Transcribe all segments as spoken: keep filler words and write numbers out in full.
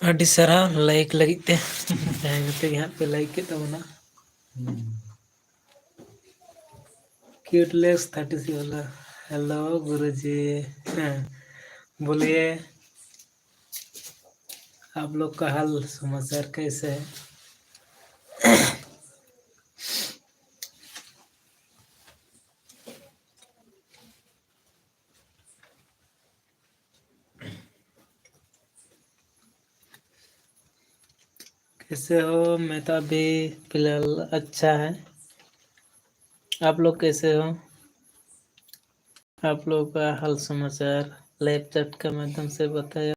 ᱟᱹᱰᱤ ᱥᱟᱨᱦᱟᱣ ᱞᱟᱭᱤᱠ ᱞᱟᱹᱜᱤᱫ ᱛᱮ, ᱡᱟᱦᱟᱸᱭ ᱠᱚᱛᱮ ᱜᱮ ᱦᱟᱸᱜ ᱯᱮ ᱞᱟᱭᱤᱠ ᱠᱮᱫ ᱛᱟᱵᱚᱱᱟ᱾ ᱦᱩᱸ᱾ ᱠᱤᱭᱩᱴᱞᱮᱥ ᱛᱷᱟᱨᱴᱤ ᱥᱤᱠᱥ ᱵᱚᱞᱮ, hello ᱜᱩᱨᱩᱡᱤ, ᱦᱮᱸ, ᱵᱚᱞᱤᱭᱮ, आप लोग का हाल समाचार कैसे है? कैसे हो? मैं तो अभी फिलहाल अच्छा है। आप लोग कैसे हो? आप लोग का हाल समाचार लाइव चैट के माध्यम से बताया।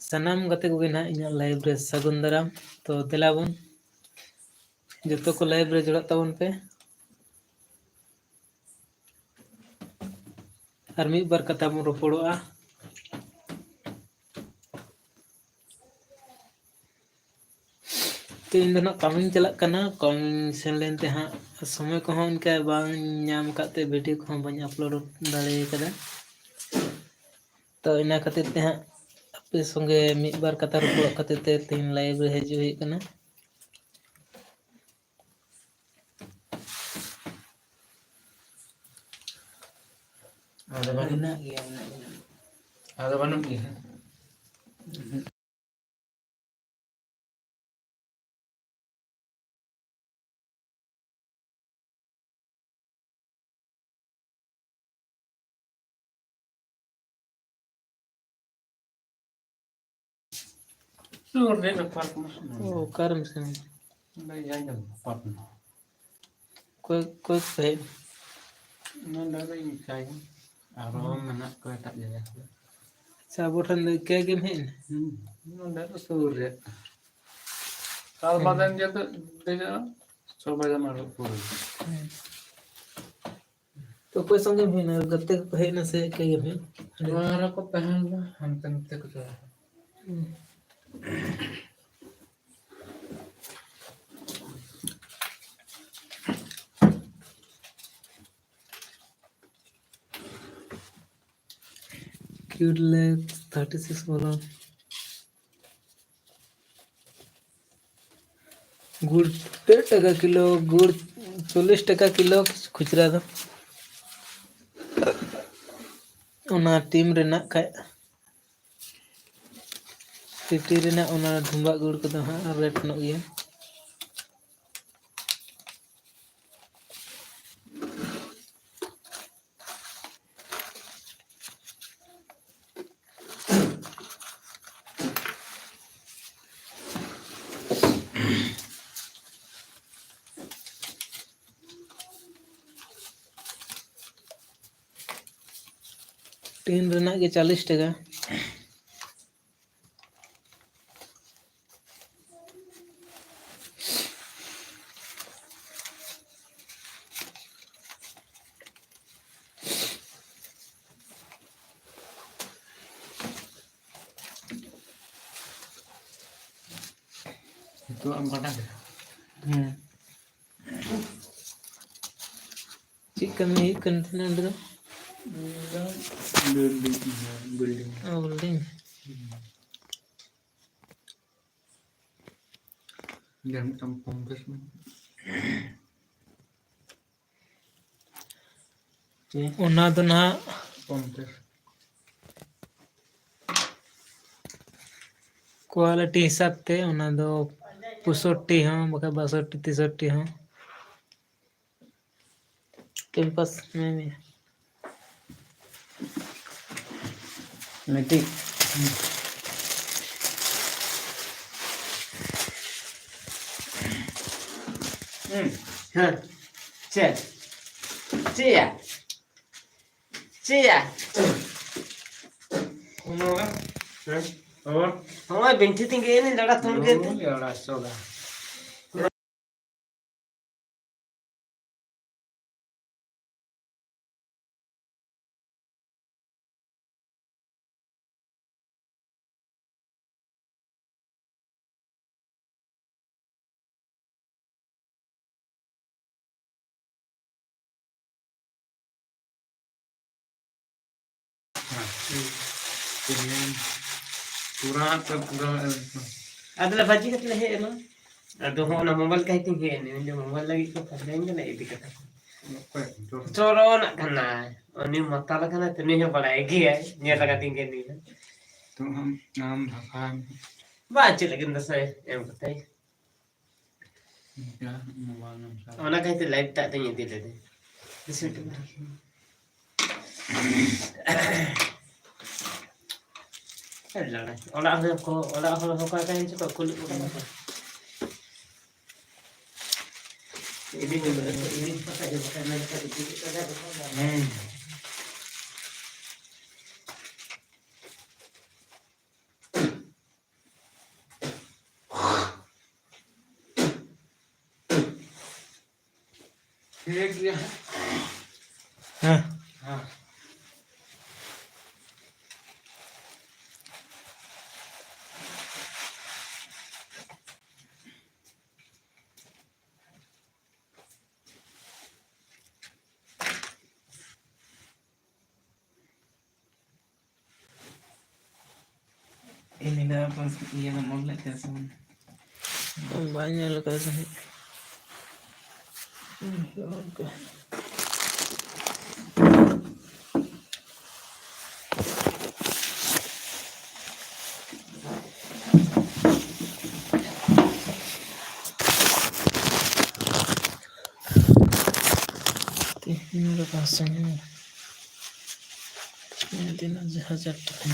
ᱥᱟᱱᱟᱢ ᱜᱟᱛᱮ ᱠᱚᱜᱮ ᱱᱟᱦᱟᱜ ᱤᱧᱟᱹᱜ ᱞᱟᱭᱤᱵᱷ ᱨᱮ ᱥᱟᱹᱜᱩᱱ ᱫᱟᱨᱟᱢ᱾ ᱛᱚ ᱫᱮᱞᱟ ᱵᱚᱱ, ᱡᱚᱛᱚ ᱠᱚ ᱞᱟᱭᱤᱵᱷ ᱨᱮ ᱡᱚᱲᱟᱜ ᱛᱟᱵᱚᱱ ᱯᱮ᱾ ᱟᱨ ᱢᱤᱫ ᱵᱟᱨ ᱠᱟᱛᱷᱟ ᱵᱚᱱ ᱨᱚᱯᱚᱲᱚᱜᱼᱟ᱾ ᱛᱚ ᱤᱧ ᱫᱚ ᱱᱟᱜ ᱠᱟᱹᱢᱤᱧ ᱪᱟᱞᱟᱜ ᱠᱟᱱᱟ, ᱠᱟᱹᱢᱤᱧ ᱥᱮᱱ ᱞᱮᱱ ᱛᱮ ᱦᱟᱸᱜ ᱥᱚᱢᱚᱭ ᱠᱚᱦᱚᱸ ᱚᱱᱠᱟ ᱵᱟᱝ ᱧᱟᱢ ᱟᱠᱟᱫ ᱛᱮ ᱵᱷᱤᱰᱤᱭᱳ ᱠᱚᱦᱚᱸ ᱵᱟᱹᱧ ᱟᱯᱞᱳᱰ ᱫᱟᱲᱮ ᱠᱟᱫᱟ᱾ ᱛᱚ ᱤᱱᱟᱹ ᱠᱷᱟᱹᱛᱤᱨ ᱛᱮ ᱦᱟᱸᱜ ᱟᱯᱮ ᱥᱚᱸᱜᱮ ᱢᱤᱫ ᱵᱟᱨ ᱠᱟᱛᱷᱟ ᱨᱚᱯᱚᱲᱚᱜ ᱠᱷᱟᱹᱛᱤᱨ ᱛᱮ ᱛᱮᱦᱮᱧ ᱞᱟᱭᱤᱵᱷ ᱨᱮ ᱦᱤᱡᱩᱜ ᱦᱩᱭᱩᱜ ᱠᱟᱱᱟ᱾ ᱟᱫᱚ ᱵᱟᱹᱱᱩᱜ ᱢᱮᱱᱟᱜ ᱜᱮᱭᱟ, ᱢᱮᱱᱟᱜ ᱜᱮᱭᱟ᱾ ᱟᱫᱚ ᱵᱟᱹᱱᱩᱜ ᱜᱮᱭᱟ᱾ ᱥᱩᱨ ᱨᱮ ᱵᱮᱯᱟᱨ ᱠᱟᱱᱟ᱾ ᱚ, ᱚᱠᱟᱨᱮᱢ ᱥᱮᱱ? ᱚᱸᱰᱮ ᱡᱟᱦᱟᱸ ᱵᱮᱯᱟᱨ ᱠᱟᱱᱟ᱾ ᱚᱠᱚᱭ, ᱚᱠᱚᱭ ᱠᱚ ᱦᱮᱡ? ᱱᱚᱰᱮ ᱫᱚ ᱤᱧ ᱮᱠᱟᱭ ᱜᱮ᱾ ᱟᱨᱦᱚᱸ ᱢᱮᱱᱟᱜ ᱠᱚᱣᱟ ᱮᱴᱟᱜ ᱡᱟᱭᱜᱟ ᱠᱚᱨᱮ᱾ ᱟᱪᱪᱷᱟ, ᱟᱵᱚ ᱴᱷᱮᱱ ᱫᱚ ᱮᱠᱟᱭ ᱜᱮᱢ ᱦᱮᱡ ᱮᱱᱟ? ᱦᱩᱸ, ᱱᱚᱰᱮ ᱫᱚ ᱥᱩᱨ ᱨᱮ᱾ ᱠᱟᱞ ᱦᱩᱸ᱾ ᱵᱟᱫᱮᱢ ᱡᱮ ᱫᱚ ᱫᱮᱡᱚᱜᱼᱟ, ᱪᱷᱚ ᱵᱟᱡᱮ ᱢᱟᱲᱟᱝ ᱯᱩᱨᱟᱹ᱾ ᱦᱩᱸ᱾ ᱛᱚ, ᱚᱠᱚᱭ ᱥᱚᱸᱜᱮᱢ ᱦᱮᱡ ᱮᱱᱟ? ᱜᱟᱛᱮ ᱠᱚᱠᱚ ᱦᱮᱡ ᱮᱱᱟ ᱥᱮ ᱮᱠᱟᱭ ᱜᱮᱢ ᱦᱮᱡ ᱮᱱᱟ? ᱚᱲᱟᱜ ᱨᱮᱠᱚ ᱛᱟᱦᱮᱸ ᱞᱮᱱᱟ, ᱦᱟᱱᱛᱮ ᱱᱟᱛᱮ ᱠᱚ ᱪᱟᱞᱟᱣ ᱮᱱᱟ᱾ ᱦᱩᱸ᱾ Cute ᱞᱮ thirty six ᱵᱚᱞᱚ᱾ ᱜᱩᱲ ᱛᱤᱱᱟᱹᱜ ᱴᱟᱠᱟ ᱠᱤᱞᱳ? ᱜᱩᱲ ᱪᱚᱞᱞᱤᱥ ᱴᱟᱠᱟ ᱠᱤᱞᱳ ᱠᱷᱩᱪᱨᱟ ᱫᱚ᱾ ᱚᱱᱟ ᱴᱤᱢ ᱨᱮᱱᱟᱜ ᱠᱷᱟᱡ, ᱥᱤᱴᱤ ᱨᱮᱱᱟᱜ ᱚᱱᱟ ᱰᱷᱩᱢᱵᱟᱜ ᱜᱩᱲ ᱠᱚᱫᱚ ᱦᱟᱸᱜ ᱨᱮᱴ ᱧᱚᱜ ᱜᱮᱭᱟ᱾ ᱴᱤᱱ ᱨᱮᱱᱟᱜ ᱜᱮ ᱪᱚᱞᱞᱤᱥ ᱴᱟᱠᱟ᱾ ᱱᱤᱛᱚᱜ ᱮᱢ ᱠᱟᱴᱟ ᱠᱮᱫᱟ? ᱦᱮᱸ᱾ ᱪᱮᱫ ᱠᱟᱹᱢᱤ ᱦᱩᱭᱩᱜ ᱠᱟᱱ ᱛᱟᱦᱮᱱᱟ ᱚᱸᱰᱮ ᱫᱚ? Building, building. ᱚ, ᱵᱤᱞᱰᱤᱝ᱾ ᱦᱩᱸ᱾ ᱡᱟᱦᱟᱸ ᱢᱤᱫᱴᱟᱝ ᱯᱚᱧᱪᱟᱥ ᱢᱮ᱾ ᱚᱱᱟ ᱫᱚ ᱱᱟᱦᱟᱜ ᱯᱚᱧᱪᱟᱥ᱾ ᱠᱳᱣᱟᱞᱤᱴᱤ ᱦᱤᱥᱟᱹᱵ ᱛᱮ ᱚᱱᱟ ᱫᱚ ᱯᱚᱸᱭᱥᱚᱴᱴᱤ ᱦᱚᱸ, ᱵᱟᱠᱷᱟᱡ ᱵᱟᱥᱚᱴᱴᱤ, ᱛᱮᱥᱚᱴᱴᱤ ᱦᱚᱸ᱾ ᱠᱮᱢᱯᱟᱥ ᱢᱮ ᱢᱮ᱾ ᱢᱤᱫᱴᱤᱡ᱾ ᱦᱩᱸ᱾ ᱦᱮᱸ᱾ ᱪᱮᱫ? ᱪᱮᱫ ᱭᱟ? ᱪᱮᱫ ᱭᱟ? ᱚᱱᱟ ᱦᱮᱸ᱾ ᱦᱚᱸᱜᱼᱚᱭ ᱵᱤᱱᱴᱷᱤ ᱛᱤᱧ ᱜᱮᱫ ᱮᱱᱤᱧ ᱞᱟᱲᱟ ᱛᱩᱞ ᱠᱮᱫ ᱛᱮ᱾ ᱳᱭ ᱞᱟᱲᱟ ᱥᱚᱜᱟ᱾ ᱛᱮᱦᱮᱧ ᱯᱩᱨᱟ ᱛᱚ ᱯᱩᱨᱟ ᱮᱠᱫᱚᱢ᱾ ᱟᱫᱚ ᱞᱮ ᱵᱟᱡᱤ ᱠᱟᱛᱮ ᱞᱮ ᱦᱮᱡ ᱮᱱᱟ᱾ ᱟᱫᱚ ᱦᱚᱸ ᱚᱱᱟ ᱢᱳᱵᱟᱭᱤᱞ ᱠᱟᱭ ᱛᱤᱧ ᱦᱮᱡ ᱮᱱᱟ, ᱤᱧ ᱫᱚ ᱢᱳᱵᱟᱭᱤᱞ ᱞᱟᱹᱜᱤᱫ ᱠᱚ ᱯᱷᱟᱸᱫᱟᱭᱤᱧ ᱠᱟᱱᱟ ᱤᱫᱤ ᱠᱟᱛᱮ᱾ ᱚᱠᱚᱭ ᱫᱚ? ᱪᱚᱨᱚᱱᱟᱜ ᱠᱟᱱᱟᱭ, ᱩᱱᱤ ᱢᱟᱛᱟᱞ ᱠᱟᱱᱟᱭ ᱛᱚ, ᱱᱩᱭ ᱦᱚᱸ ᱵᱟᱲᱟᱭ ᱜᱮᱭᱟᱭ, ᱧᱮᱞ ᱟᱠᱟᱫᱤᱧ ᱜᱮᱭᱟ ᱱᱩᱭ ᱦᱚᱸ᱾ ᱛᱚ ᱟᱢ, ᱟᱢ ᱫᱟᱸᱥᱟᱭ᱾ ᱵᱟᱝ, ᱪᱮᱫ ᱞᱟᱹᱜᱤᱫ ᱫᱟᱸᱥᱟᱭ ᱮᱢ ᱠᱟᱛᱮ? ᱚᱱᱟ ᱠᱷᱟᱹᱛᱤᱨ ᱞᱟᱭᱤᱴ ᱴᱟᱜ ᱫᱚᱧ ᱤᱫᱤ ᱞᱮᱫᱟ᱾ ᱚᱲᱟᱜ ᱦᱚᱲ ᱠᱚ, ᱚᱲᱟᱜ ᱦᱚᱲ ᱦᱚᱸ ᱚᱠᱟ ᱠᱟᱹᱦᱤ ᱪᱚᱠᱚ ᱠᱩᱞᱤ ᱠᱚ ᱠᱟᱱᱟ ᱠᱚ᱾ ᱤᱫᱤ ᱠᱚ, ᱤᱫᱤ ᱦᱚᱴᱚ ᱠᱟᱜ ᱡᱮ ᱵᱟᱠᱷᱟᱱ ᱚᱱᱟ ᱡᱚᱠᱷᱚᱱ ᱤᱫᱤ ᱦᱚᱴᱚ ᱠᱟᱜ ᱡᱮ ᱵᱟᱠᱷᱟᱱ ᱦᱮᱸ᱾ ᱴᱷᱤᱠ ᱜᱮᱭᱟ᱾ ᱦᱮᱸ᱾ ᱦᱮᱸ᱾ ᱤᱧ ᱧᱤᱫᱟᱹ ᱤᱭᱟᱹ ᱫᱚᱢ ᱚᱞ ᱞᱮᱫ ᱛᱟᱦᱮᱸ ᱥᱮ ᱵᱟᱝ? ᱵᱟᱹᱧ ᱧᱮᱞ ᱟᱠᱟᱫᱟ ᱛᱟᱦᱮᱸᱫ᱾ ᱛᱮᱦᱮᱧ ᱫᱚ ᱯᱟᱸᱪᱥᱚ ᱧᱟᱢ᱾ ᱛᱤᱱᱟᱹᱜ ᱦᱟᱡᱟᱨ ᱴᱟᱠᱟ᱾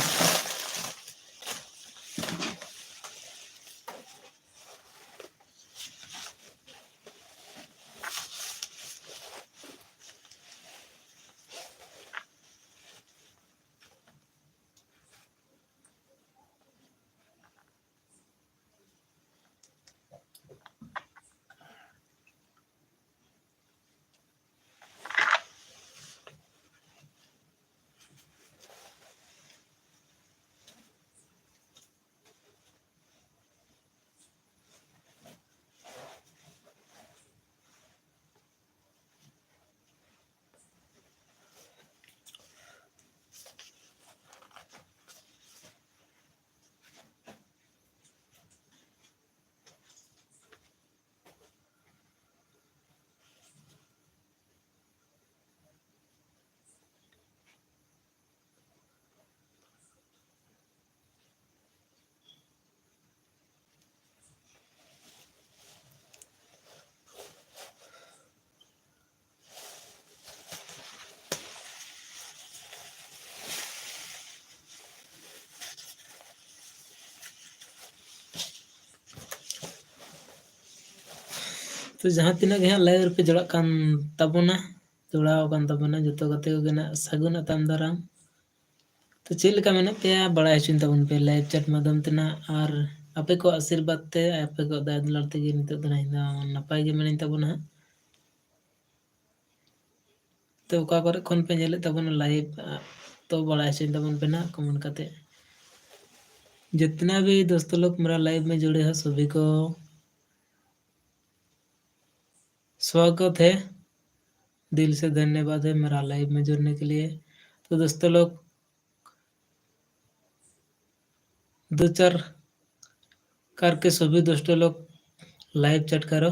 ᱛᱚ ᱡᱟᱦᱟᱸ ᱛᱤᱱᱟᱹᱜ ᱜᱮ ᱦᱟᱸᱜ live ᱨᱮᱯᱮ ᱡᱚᱲᱟᱜ ᱠᱟᱱ ᱛᱟᱵᱚᱱᱟ, ᱡᱚᱲᱟᱣ ᱟᱠᱟᱱ ᱛᱟᱵᱚᱱᱟ, ᱡᱚᱛᱚ ᱜᱟᱛᱮ ᱠᱚᱜᱮ ᱱᱟᱜ ᱥᱟᱹᱜᱩᱱ ᱟᱛᱟᱝ ᱫᱟᱨᱟᱢ᱾ ᱛᱚ ᱪᱮᱫ ᱞᱮᱠᱟ ᱢᱮᱱᱟᱜ ᱯᱮᱭᱟ, ᱵᱟᱲᱟᱭ ᱦᱚᱪᱚᱧ ᱛᱟᱵᱚᱱ ᱯᱮ live chat ᱢᱟᱫᱽᱫᱷᱚᱢ ᱛᱮ ᱱᱟᱜ, ᱟᱨ ᱟᱯᱮ ᱠᱚᱣᱟᱜ ᱟᱥᱤᱨᱵᱟᱫᱽ ᱛᱮ, ᱟᱯᱮ ᱠᱚᱣᱟᱜ ᱫᱟᱭᱟ ᱫᱩᱞᱟᱹᱲ ᱛᱮᱜᱮ ᱱᱤᱛᱚᱜ ᱫᱚ ᱱᱟᱜ ᱤᱧ ᱫᱚ ᱱᱟᱯᱟᱭ ᱜᱮ ᱢᱮᱱᱟᱹᱧ ᱛᱟᱵᱚᱱᱟ ᱦᱟᱸᱜ᱾ ᱛᱚ ᱚᱠᱟ ᱠᱚᱨᱮ ᱠᱷᱚᱱ ᱯᱮ ᱧᱮᱞᱮᱫ ᱛᱟᱵᱚᱱᱟ live, ᱛᱚ ᱵᱟᱲᱟᱭ ᱦᱚᱪᱚᱧ ᱛᱟᱵᱚᱱ ᱯᱮ ᱱᱟᱜ comment ᱠᱟᱛᱮ᱾ जितना भी दोस्तों लोग मेरा live में जुड़े हैं, सभी को स्वागत है, दिल से धन्यवाद है मेरा live में जुड़ने के लिए। तो दोस्तों लोग, दो चार करके सभी दोस्तों लोग live chat करो।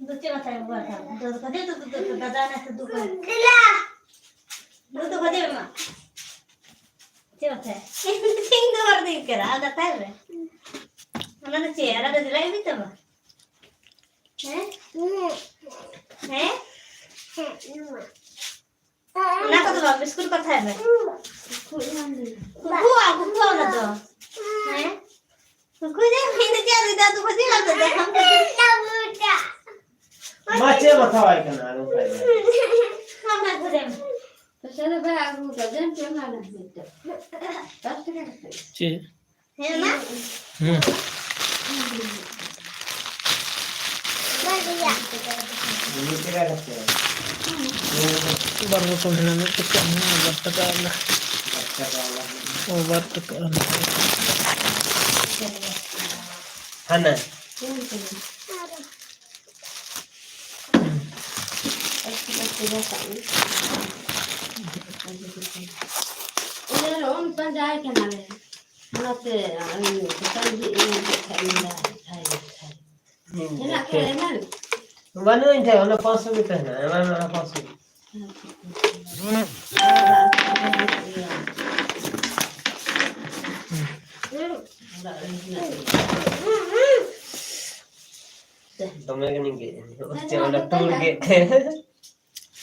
ᱫᱩ ᱪᱮᱫ ᱢᱟᱛᱷᱟᱭ ᱵᱟᱵᱟ ᱛᱟᱢ? ᱫᱩ ᱫᱚ ᱠᱷᱚᱡᱮ, ᱫᱩ, ᱫᱩ, ᱫᱩ, ᱫᱩ, ᱫᱟᱫᱟ ᱱᱟᱥᱮ ᱫᱩ ᱠᱚ᱾ ᱫᱩ ᱫᱚ ᱠᱷᱚᱡᱮ ᱢᱟ᱾ ᱪᱮᱫ ᱢᱟᱛᱷᱟᱭ? ᱤᱧ ᱫᱚ ᱵᱟᱨ ᱫᱤᱱ ᱠᱟᱱᱟ, ᱟᱨ ᱫᱟᱛᱟᱭ ᱨᱮ᱾ ᱚᱱᱟ ᱫᱚ ᱪᱮᱫ? ᱚᱱᱟ ᱫᱚ ᱡᱮᱞᱟ ᱜᱮ ᱢᱤᱫ ᱛᱟᱢᱟ? ᱦᱮᱸ? ᱦᱮᱸ? ᱚᱱᱟ ᱠᱚᱫᱚ ᱵᱟᱝ, ᱵᱤᱥᱠᱩᱴ ᱠᱟᱛᱷᱟᱭ ᱢᱮ᱾ ᱠᱩᱠᱩᱣᱟᱜ, ᱠᱩᱠᱩᱣᱟᱜ ᱚᱱᱟ ᱫᱚ᱾ ᱦᱮᱸ? ᱠᱩᱠᱩ ᱡᱮ ᱢᱤᱫ ᱪᱮᱫ ᱞᱮᱫᱟ, ᱛᱚ ᱠᱷᱚᱡᱮ ᱵᱟᱝ ᱞᱮᱫᱟ᱾ ᱢᱟ ᱪᱮᱫ ᱢᱟᱛᱷᱟ ᱣᱟᱭ ᱠᱟᱱᱟ, ᱟᱨ ᱚᱱᱠᱟ ᱜᱮ᱾ ᱢᱟ ᱢᱟ ᱠᱷᱚᱡᱮ ᱢᱮ᱾ ᱯᱚᱭᱥᱟ ᱫᱚ ᱵᱟᱭ ᱟᱹᱜᱩ ᱠᱟᱫᱟ, ᱪᱮᱫ ᱮᱢ ᱞᱟᱹᱭ ᱫᱟ? ᱫᱚᱥ ᱴᱟᱠᱟ ᱠᱟᱛᱮ᱾ ᱪᱮᱫ? ᱦᱮᱸ, ᱢᱟ᱾ ᱦᱩᱸ᱾ ᱵᱟᱨ ᱨᱚᱠᱚᱢ ᱦᱮᱱᱟᱜᱼᱟ, ᱢᱤᱫ ᱴᱟᱠᱟ ᱦᱮᱱᱟᱜᱼᱟ, ᱵᱟᱨ ᱴᱟᱠᱟ ᱟᱞᱟ᱾ ᱚ, ᱵᱟᱨ ᱴᱟᱠᱟ ᱟᱞᱟ᱾ ᱦᱟᱱᱟ᱾ ᱤᱭᱟᱹ, ᱚᱱ ᱯᱟᱸᱡᱟᱭ ᱠᱟᱱᱟᱞᱮ᱾ ᱚᱱᱟᱛᱮ, ᱟᱹᱞᱤᱧ ᱫᱚᱠᱟᱱ ᱡᱷᱤᱡ ᱞᱤᱧ ᱢᱮᱱ ᱠᱮᱫ ᱠᱷᱟᱡ ᱢᱮᱱᱫᱟ, ᱦᱟᱭ, ᱦᱟᱭ᱾ ᱦᱮᱸ, ᱦᱮᱱᱟᱜ ᱴᱷᱤᱠ᱾ ᱠᱷᱟᱡ ᱮᱢᱟᱞᱤᱧ᱾ ᱵᱟᱹᱱᱩᱜ ᱤᱧ ᱴᱷᱮᱱ, ᱚᱱᱟ ᱯᱟᱸᱪᱥᱚ ᱜᱮ ᱛᱟᱦᱮᱱᱟ, ᱮᱢᱟᱭ ᱢᱮ ᱚᱱᱟ ᱯᱟᱸᱪᱥᱚ ᱜᱮ᱾ ᱚᱲᱟᱜ ᱨᱮ ᱦᱮᱱᱟᱜ ᱜᱮᱭᱟ᱾ ᱫᱚᱢᱮ ᱜᱟᱱᱤᱧ ᱜᱮᱫ ᱮᱱᱟ᱾ ᱪᱮᱫ ᱚᱱᱟ ᱛᱩᱲ ᱜᱮᱫ ᱛᱮ?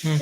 ᱦᱩᱸ᱾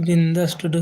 ᱵᱤᱱᱫᱟᱥ ᱴᱩᱰᱩ᱾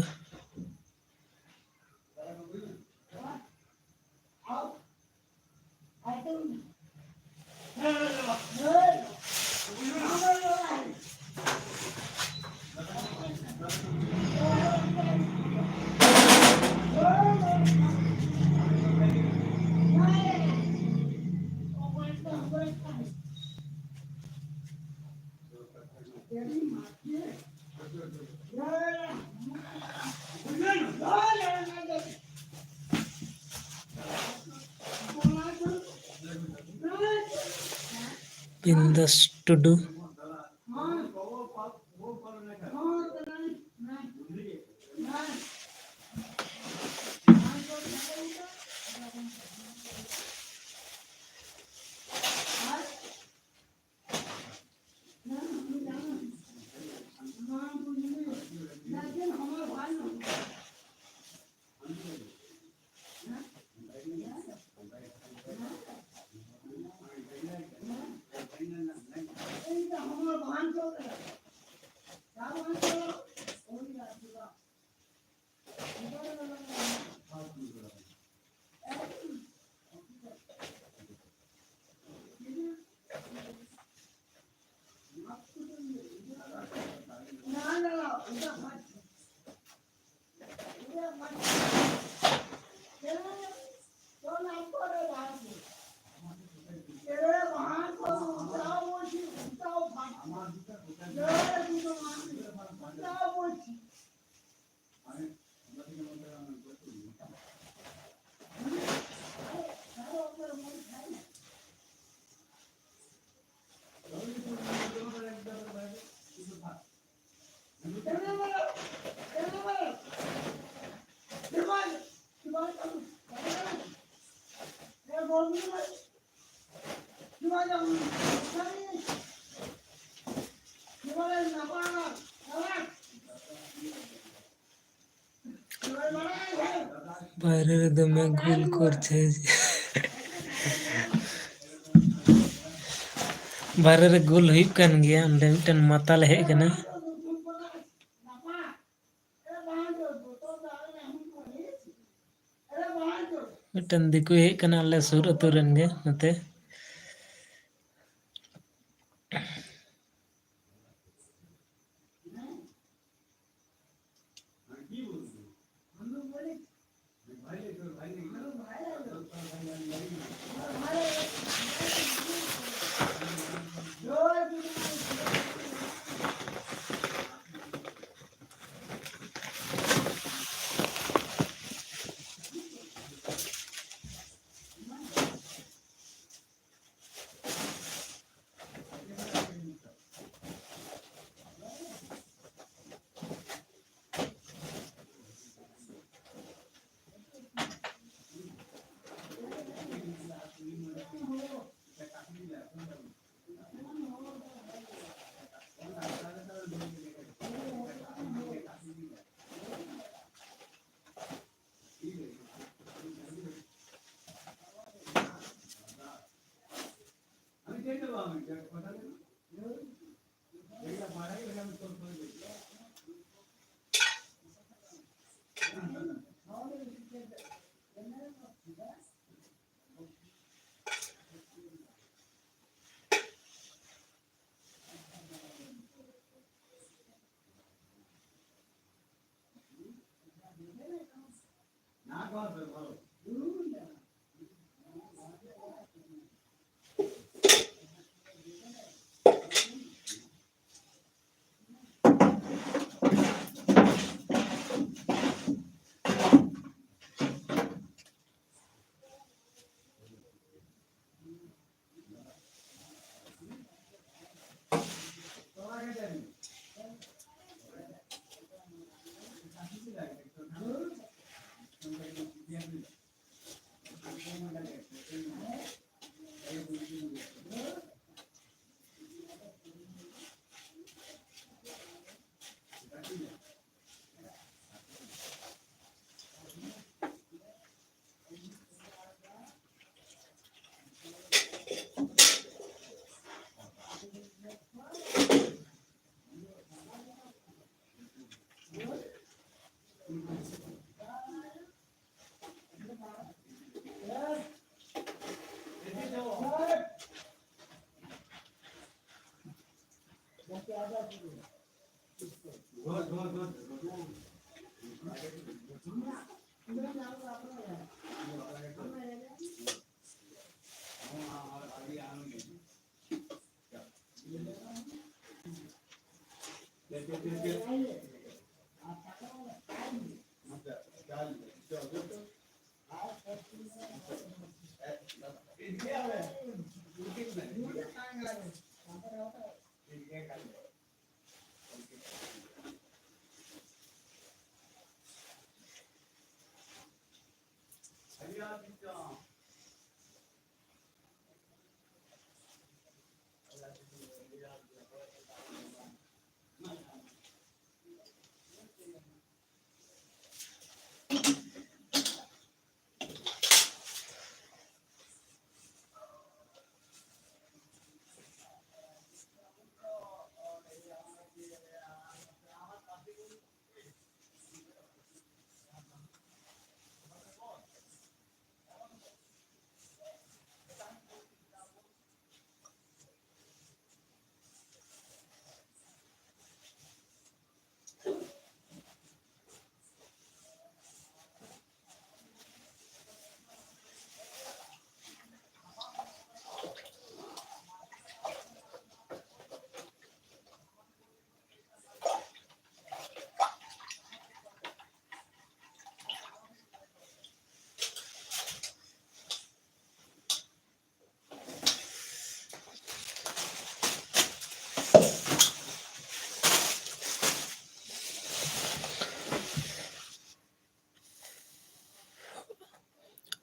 ᱵᱤᱱᱫᱟᱥ ᱴᱩᱰᱩ᱾ ᱵᱟᱭᱨᱮ ᱨᱮ ᱫᱚᱢᱮ ᱜᱳᱞ ᱠᱚ ᱪᱮ-, ᱵᱟᱭᱨᱮ ᱨᱮ ᱜᱳᱞ ᱦᱩᱭᱩᱜ ᱠᱟᱱ ᱜᱮᱭᱟ᱾ ᱚᱸᱰᱮ ᱢᱤᱫᱴᱮᱱ ᱢᱟᱛᱟᱞᱮ ᱦᱮᱡ ᱟᱠᱟᱱᱟ᱾ ᱢᱤᱫᱴᱮᱱ ᱫᱤᱠᱩᱭ ᱦᱮᱡ ᱟᱠᱟᱱᱟ ᱟᱞᱮ ᱥᱩᱨ ᱟᱹᱛᱩ ᱨᱮᱱ ᱜᱮ ᱱᱚᱛᱮ᱾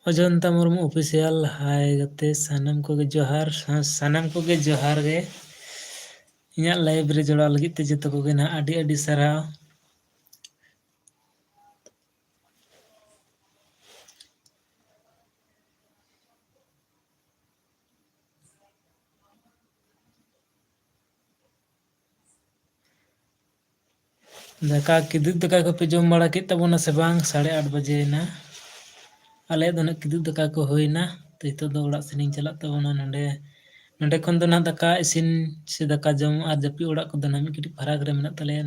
ᱚᱡᱚᱱᱛᱟ ᱢᱩᱨᱢᱩ ᱚᱯᱷᱤᱥᱤᱭᱟᱞ, ᱦᱟᱭ ᱜᱟᱛᱮ, ᱥᱟᱱᱟᱢ ᱠᱚᱜᱮ ᱡᱚᱦᱟᱨ, ᱥᱟ-, ᱥᱟᱱᱟᱢ ᱠᱚᱜᱮ ᱡᱚᱦᱟᱨ ᱜᱮ᱾ ᱤᱧᱟᱹᱜ ᱞᱟᱭᱤᱵᱷ ᱨᱮ ᱡᱚᱲᱟᱣ ᱞᱟᱹᱜᱤᱫ ᱛᱮ ᱡᱚᱛᱚ ᱠᱚᱜᱮ ᱱᱟᱦᱟᱜ ᱟᱹᱰᱤ ᱟᱹᱰᱤ ᱥᱟᱨᱦᱟᱣ᱾ ᱫᱟᱠᱟ, ᱠᱤᱫᱩᱵ ᱫᱟᱠᱟ ᱠᱚᱯᱮ ᱡᱚᱢ ᱵᱟᱲᱟ ᱠᱮᱫ ᱛᱟᱵᱚᱱᱟ ᱥᱮ ᱵᱟᱝ? ᱥᱟᱲᱮ ᱟᱴ ᱵᱟᱡᱮᱭᱮᱱᱟ᱾ ᱟᱞᱮᱭᱟᱜ ᱫᱚ ᱱᱟᱜ ᱠᱤᱫᱩᱵ ᱫᱟᱠᱟ ᱠᱚ ᱦᱩᱭᱱᱟ᱾ ᱛᱚ, ᱱᱤᱛᱚᱜ ᱫᱚ ᱚᱲᱟᱜ ᱥᱮᱱᱤᱧ ᱪᱟᱞᱟᱜ ᱛᱟᱵᱚᱱᱟ᱾ ᱱᱚᱸᱰᱮ, ᱱᱚᱸᱰᱮ ᱠᱷᱚᱱ ᱫᱚ ᱱᱟᱜ ᱫᱟᱠᱟ ᱤᱥᱤᱱ ᱥᱮ ᱫᱟᱠᱟ ᱡᱚᱢ ᱟᱨ ᱡᱟᱹᱯᱤᱫ ᱚᱲᱟᱜ ᱠᱚᱫᱚ ᱱᱟᱜ ᱢᱤᱫ ᱠᱟᱹᱴᱤᱡ ᱯᱷᱟᱨᱟᱠ ᱨᱮ ᱢᱮᱱᱟᱜ ᱛᱟᱞᱮᱭᱟ᱾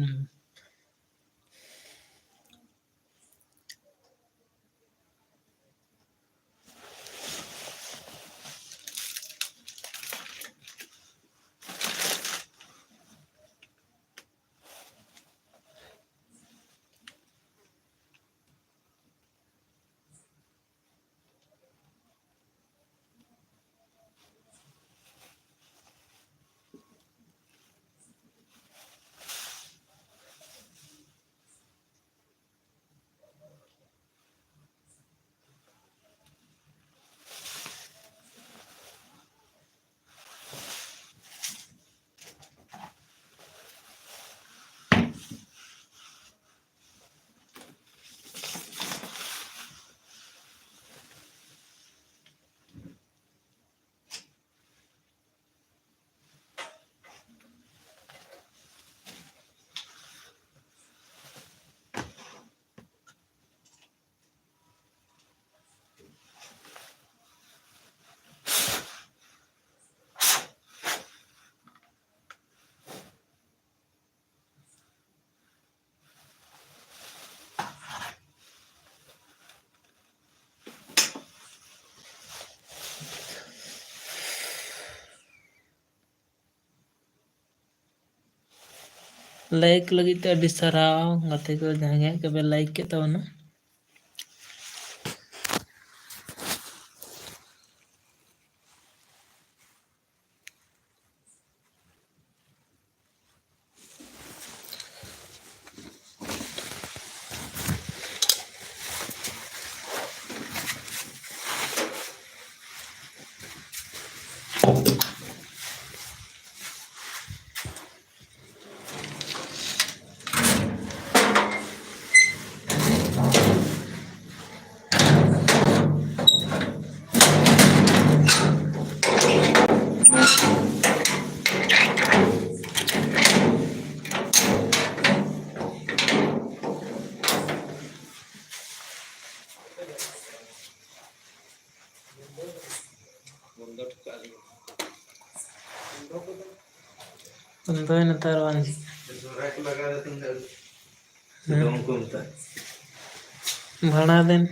ᱞᱟᱭᱤᱠ ᱞᱟᱹᱜᱤᱫ ᱛᱮ ᱟᱹᱰᱤ ᱥᱟᱨᱦᱟᱣ ᱜᱟᱛᱮ ᱠᱚ, ᱡᱟᱦᱟᱸᱭ ᱜᱮ ᱦᱟᱸᱜ ᱯᱮ ᱞᱟᱭᱤᱠ ᱠᱮᱫ ᱛᱟᱵᱚᱱᱟ᱾ ᱩᱱᱫᱚᱭ ᱱᱮᱛᱟᱨ ᱵᱟᱝ ᱡᱷᱤᱡ᱾ ᱥᱚᱦᱨᱟᱭ ᱠᱚ ᱞᱟᱜᱟᱣ ᱞᱮᱠᱷᱟᱱ ᱫᱚ ᱦᱮᱸ᱾ ᱫᱚᱝ ᱠᱚ ᱢᱮᱛᱟᱜ᱾ ᱵᱷᱟᱲᱟ ᱫᱮᱱ᱾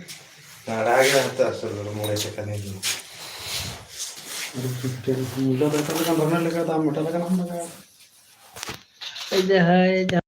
ᱵᱷᱟᱲᱟ ᱜᱮ ᱦᱟᱛᱟᱣ ᱟᱥᱚᱞ ᱫᱚ ᱢᱚᱬᱮ ᱴᱟᱠᱟ ᱫᱤᱱ ᱫᱚ᱾ ᱢᱩᱞᱟᱹ ᱫᱚ ᱮᱴᱟᱜ ᱞᱮᱠᱟᱱ ᱨᱚᱦᱚᱭ ᱞᱟᱜᱟᱣ ᱫᱚ ᱟᱢ ᱮᱴᱟᱜ ᱞᱮᱠᱟᱱᱟᱜ ᱮᱢ ᱞᱟᱜᱟᱣ᱾ ᱡᱟᱦᱟᱸᱭ ᱡᱟᱦᱟᱸ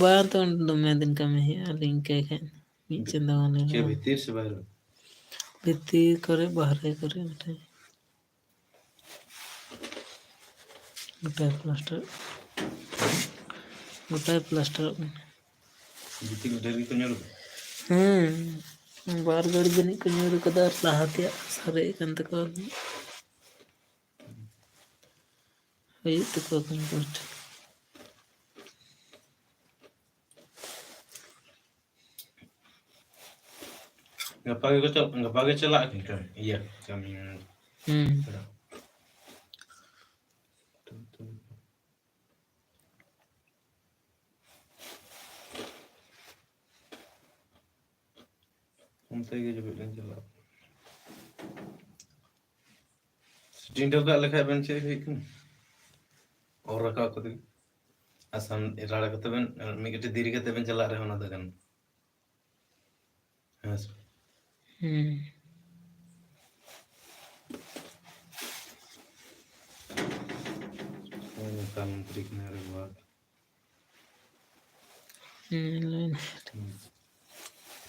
ᱵᱟᱝ ᱛᱚ, ᱚᱸᱰᱮ ᱫᱚᱢᱮ ᱫᱤᱱ ᱠᱟᱹᱢᱤ ᱦᱩᱭᱩᱜᱼᱟ, ᱟᱹᱞᱤᱧ ᱤᱱᱠᱟᱹ ᱠᱷᱟᱡ ᱢᱤᱫ ᱪᱟᱸᱫᱚ ᱜᱟᱱ ᱞᱤᱧ ᱪᱮᱫ ᱨᱚᱦᱚᱭᱟ᱾ ᱵᱷᱤᱛᱤᱨ ᱥᱮ ᱵᱟᱭᱨᱮ? ᱵᱷᱤᱛᱤᱨ ᱠᱚᱨᱮ, ᱵᱟᱦᱨᱮ ᱠᱚᱨᱮ ᱢᱤᱫᱴᱮᱱ᱾ ᱜᱚᱴᱟᱭ ᱯᱞᱟᱥᱴᱟᱨ, ᱜᱚᱴᱟᱭ ᱯᱞᱟᱥᱴᱟᱨᱚᱜ ᱠᱟᱱᱟ᱾ ᱜᱤᱛᱤᱞ ᱰᱷᱮᱨ ᱜᱮᱠᱚ ᱧᱩᱨ ᱠᱟᱱᱟ? ᱦᱮᱸ, ᱵᱟᱨ ᱜᱟᱹᱲᱤ ᱡᱟᱹᱱᱤᱡ ᱠᱚ ᱧᱩᱨ ᱠᱟᱫᱟ ᱟᱨ ᱞᱟᱦᱟ ᱛᱮᱭᱟᱜ ᱥᱟᱨᱮᱡ ᱟᱠᱟᱱ ᱛᱟᱠᱚᱣᱟ᱾ ᱦᱩᱭᱩᱜ ᱛᱟᱠᱚᱣᱟ ᱠᱚᱢᱯᱞᱤᱴ᱾ ᱜᱟᱯᱟ ᱜᱮᱠᱚ ᱪᱟᱞ-, ᱜᱟᱯᱟ ᱜᱮ ᱪᱟᱞᱟᱜ ᱟᱹᱠᱤᱱ ᱠᱟᱹᱢᱤ, ᱤᱭᱟᱹ, ᱠᱟᱹᱢᱤ᱾ ᱦᱩᱸ᱾ ᱚᱱᱛᱮ ᱜᱮ ᱡᱚᱵᱮ ᱞᱤᱧ ᱪᱟᱞᱟᱜᱼᱟ᱾ ᱥᱤᱴᱤᱝ ᱴᱷᱟᱹᱣᱠᱟᱹ ᱞᱮᱠᱷᱟᱡ ᱵᱮᱱ ᱪᱮᱫ ᱦᱩᱭᱩᱜ ᱠᱟᱱᱟ? ᱚᱨ ᱨᱟᱠᱟᱵ ᱠᱟᱛᱮ ᱜᱮ᱾ ᱟᱥᱟᱢ ᱨᱟᱲᱟ ᱠᱟᱛᱮ ᱵᱮᱱ, ᱢᱤᱫ ᱠᱟᱹᱴᱤᱡ ᱫᱮᱨᱤ ᱠᱟᱛᱮ ᱵᱮᱱ ᱪᱟᱞᱟᱜ ᱨᱮᱦᱚᱸ ᱚᱱᱟ ᱫᱚ ᱜᱟᱱᱚᱜᱼᱟ᱾ ᱦᱮᱸ ᱥᱮ? ᱦᱩᱸ᱾ ᱱᱚᱜᱼᱚᱭ ᱱᱮᱛᱟ ᱢᱚᱱᱛᱨᱤ ᱠᱟᱱᱟᱭ ᱨᱮ ᱵᱟᱵᱟ᱾ ᱦᱩᱸ, ᱞᱟᱹᱭ ᱢᱮ᱾ ᱦᱩᱸ᱾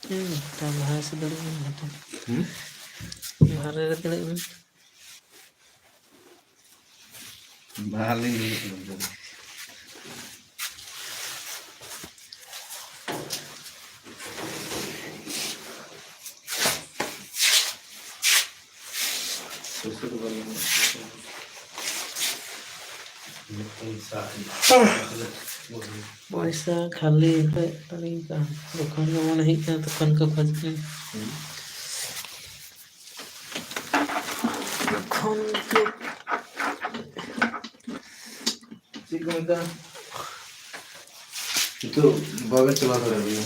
ᱦᱩᱸ, ᱛᱟᱦᱞᱮ ᱞᱟᱦᱟ ᱥᱮᱫ ᱫᱟᱲᱮᱭᱟᱜ ᱠᱟᱱᱟ ᱱᱤᱛᱚᱜ᱾ ᱦᱩᱸ? ᱵᱟᱦᱨᱮ ᱨᱮ ᱫᱟᱲᱮᱭᱟᱜ ᱠᱟᱱᱟ᱾ ᱵᱟᱦᱨᱮ ᱞᱤᱧ ᱫᱩᱲᱩᱵ ᱠᱟᱱᱟ ᱱᱤᱛᱚᱜ ᱫᱚ᱾ ᱯᱚᱭᱥᱟ ᱫᱚ ᱵᱟᱝ ᱧᱟᱢᱚᱜ ᱠᱟᱱᱟ᱾ ᱯᱚᱭᱥᱟ ᱠᱷᱟᱹᱞᱤ ᱦᱮᱡ ᱫᱟᱲᱮᱭᱟᱜᱼᱟ᱾ ᱡᱚᱠᱷᱚᱱ ᱜᱮ ᱢᱚᱱᱮ ᱦᱩᱭᱩᱜ ᱠᱟᱱᱟ, ᱛᱚᱠᱷᱚᱱ ᱠᱚ ᱠᱷᱚᱡ ᱠᱟᱱᱟ᱾ ᱦᱩᱸ᱾ ᱡᱚᱠᱷᱚᱱ ᱜᱮ ᱪᱮᱫ ᱠᱚ ᱢᱮᱛᱟᱜᱼᱟ? ᱱᱤᱛᱚᱜ ᱵᱟᱵᱮᱱ ᱪᱟᱞᱟᱣ ᱫᱟᱲᱮᱭᱟᱜᱼᱟ᱾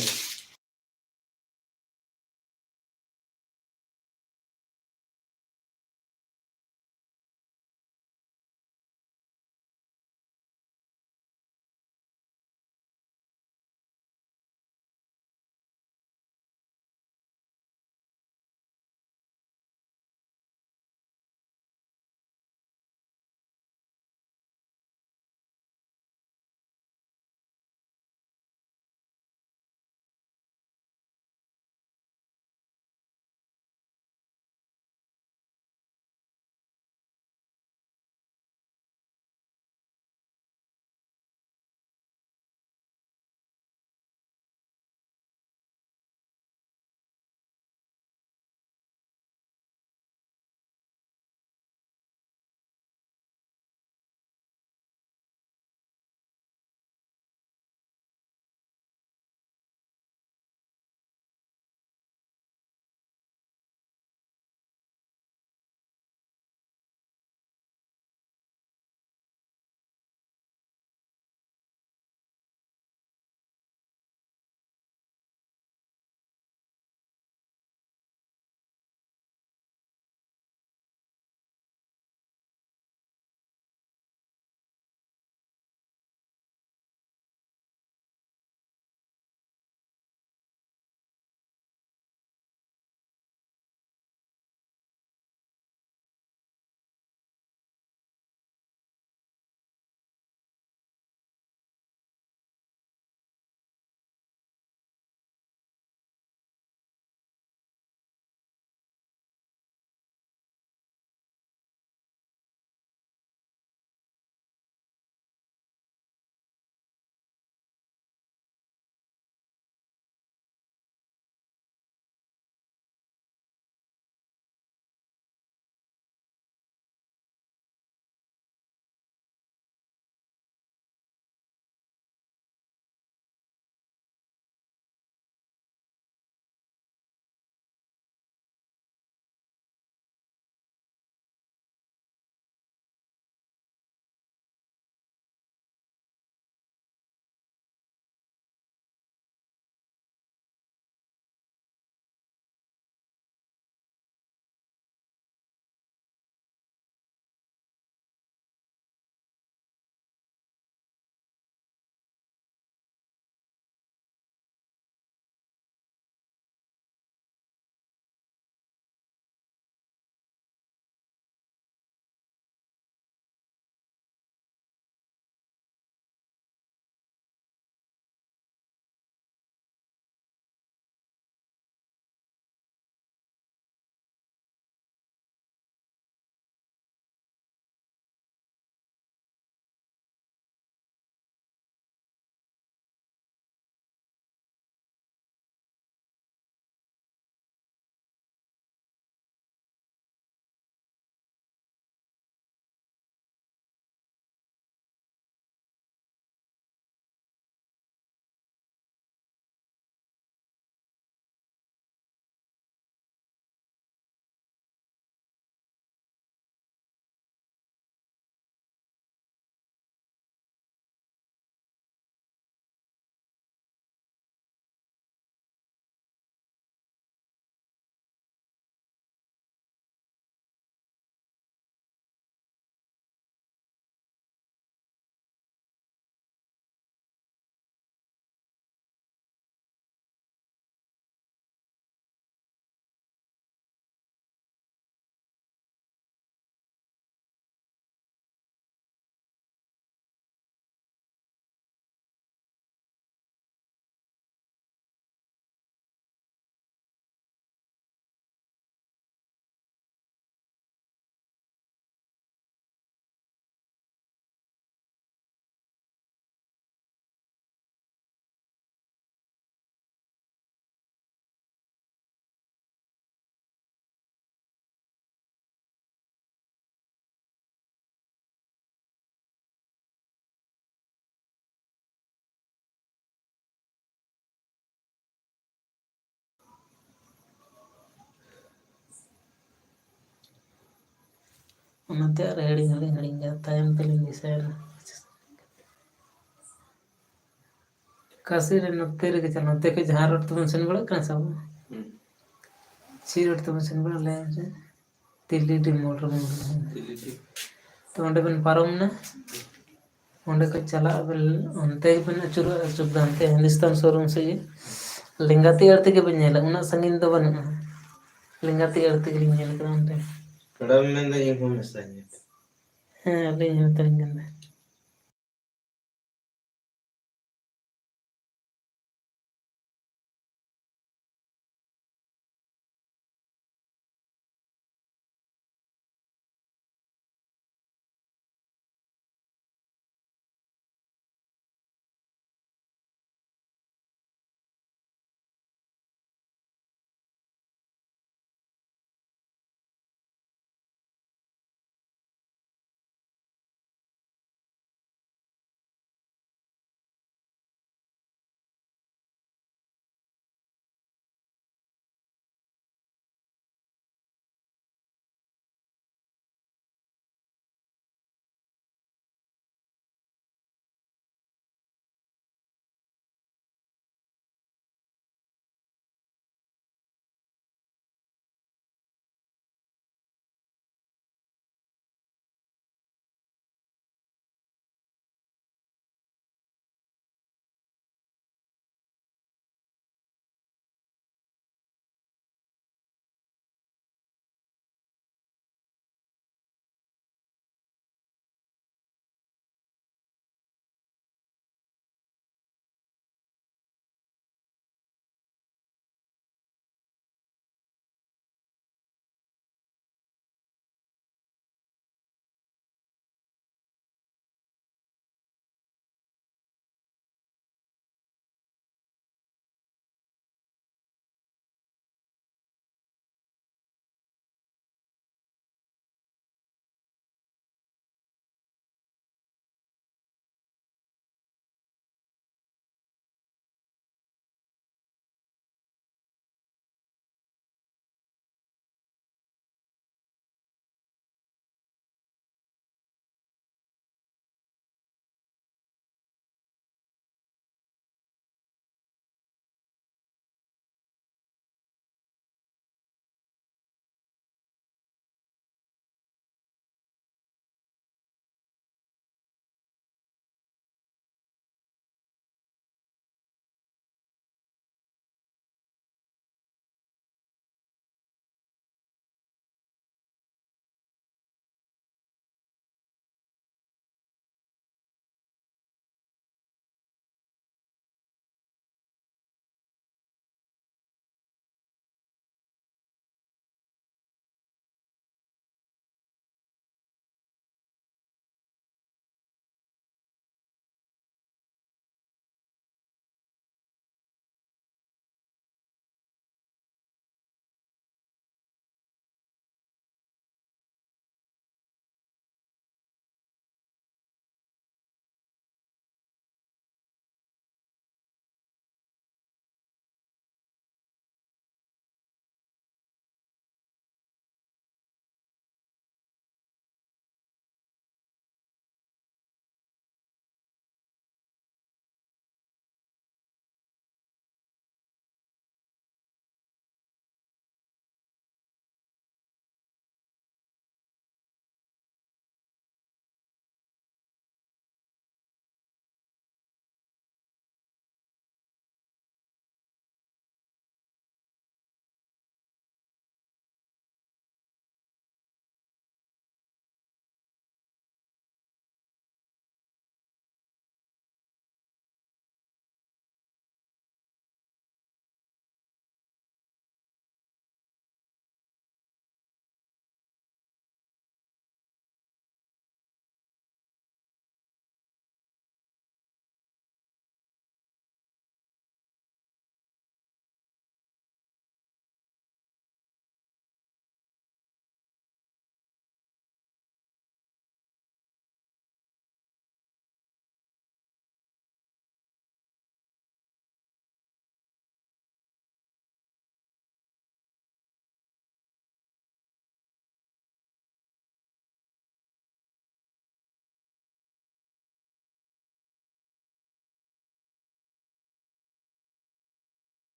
ᱚᱱᱟᱛᱮ ᱟᱨ ᱦᱤᱲᱤᱧ ᱦᱚᱸᱞᱤᱧ ᱦᱤᱲᱤᱧ ᱠᱮᱫᱟ, ᱛᱟᱭᱚᱢ ᱛᱮᱞᱤᱧ ᱫᱤᱥᱟᱹᱭᱟ᱾ ᱚᱠᱟ ᱥᱮᱫ ᱨᱮ ᱱᱚᱛᱮ ᱨᱮᱜᱮ ᱪᱟᱞᱟᱜ, ᱱᱚᱛᱮ ᱠᱷᱚᱱ ᱡᱟᱦᱟᱸ ᱨᱳᱰ ᱛᱮᱵᱚᱱ ᱥᱮᱱ ᱵᱟᱲᱟᱜ ᱠᱟᱱᱟ ᱥᱮ ᱵᱟᱝ? ᱦᱩᱸ᱾ ᱪᱮᱫ ᱨᱳᱰ ᱛᱮᱵᱚᱱ ᱥᱮᱱ ᱵᱟᱲᱟᱜ, ᱞᱟᱹᱭ ᱢᱮᱥᱮ? ᱛᱤᱞᱤᱰᱤ ᱢᱳᱲ ᱨᱮᱵᱚᱱ ᱵᱚᱞᱚᱱᱟ᱾ ᱛᱤᱞᱤᱰᱤ᱾ ᱛᱚ ᱚᱸᱰᱮ ᱵᱮᱱ ᱯᱟᱨᱚᱢ ᱮᱱᱟ, ᱚᱸᱰᱮ ᱠᱷᱚᱱ ᱪᱟᱞᱟᱜ ᱟᱵᱮᱱ, ᱚᱱᱛᱮ ᱜᱮᱵᱮᱱ ᱟᱹᱪᱩᱨᱚᱜᱼᱟ, ᱟᱹᱪᱩᱨ ᱫᱚ ᱦᱟᱱᱛᱮ ᱦᱤᱱᱫᱩᱥᱛᱟᱱ ᱥᱳᱨᱩᱢ ᱥᱮᱫ ᱜᱮ᱾ ᱞᱮᱸᱜᱟ ᱛᱤ ᱟᱲᱮ ᱛᱮᱜᱮ ᱵᱮᱱ ᱧᱮᱞᱟ, ᱩᱱᱟᱹᱜ ᱥᱟᱺᱜᱤᱧ ᱫᱚ ᱵᱟᱹᱱᱩᱜᱼᱟ᱾ ᱞᱮᱸᱜᱟ ᱛᱤ ᱟᱲᱮ ᱛᱮᱜᱮ ᱞᱤᱧ ᱧᱮᱞ ᱠᱟᱫᱟ ᱚᱸᱰᱮ᱾ ᱯᱮᱲᱟᱢ ᱢᱮᱱᱫᱟ, ᱤᱧ ᱦᱚᱸ ᱢᱮᱥᱟᱧ ᱢᱮ᱾ ᱦᱮᱸ, ᱟᱹᱞᱤᱧ ᱦᱚᱸ ᱢᱮᱛᱟᱞᱤᱧ ᱠᱟᱱ ᱛᱟᱦᱮᱸᱫ᱾